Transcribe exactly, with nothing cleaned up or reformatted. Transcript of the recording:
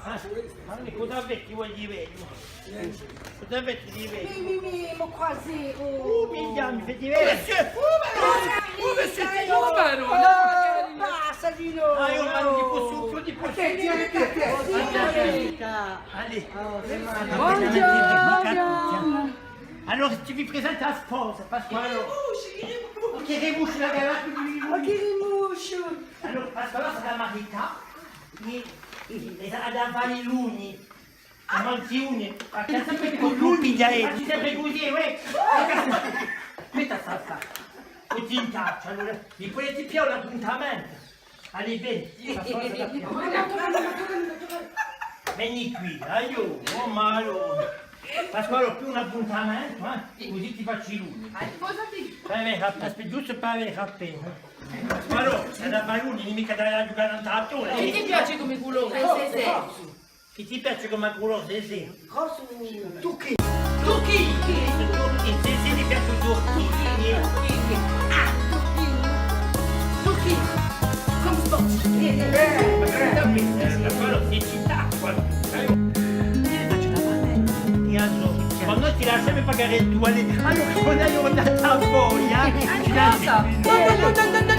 Ah, ma cosa avete voi di bellu? Cosa avete di bellu? Mi, mi, mi, ma quasi, oh. Uh, mi, mi fate bellu. Oh, monsieur! Oh, monsieur, c'est normal, oh, là, passa di noi. Ah, eiu, ma ùn ci possu più, ùn ci possu più. Allez. Bonghjornu. Allora, ti vi presenti a sposa, Pasquale. Chì rimusciu, chì rimusciu, la galà, chì rimusciu. Allora, Pasquale s'hà da marità, è, è, è s'hà da fà i luni, i mansioni, perchè sempre cù l'uni, eh, facciu sempre cusì, uè. Aspetta, sta, sta. Cusì in faccia, allora, mi pudete piglià un appuntamentu. Allez, veni, Pasquale, veni quì, aiò, oh, ma allora. Pasquale, più un appuntamentu, eh? Cusì ti facciu i luni. Allez, posati. Vai, vai, aspetta, ghjustu per avè appena. Pasquale, s'hà da fà i luni, micca da ghjucà à l'antatore. Chì ti piace cum'è culore? Sì, sì. Chì ti piace cum'è culore, sì, sì. Rossu. Turchinu. Turchinu. Turchinu, sì, sì, mi piace u turchinu. Turchinu. Ah, turchinu. Turchinu. Comme sportif. Eh, eh, eh, eh, quello si eccita, quello. Eh, facciu una parte. Quandu ti lasciami pagà u tuo, allora, quandu eiu vò à voi, eh? Ti lasciu. No, no, no, no, no,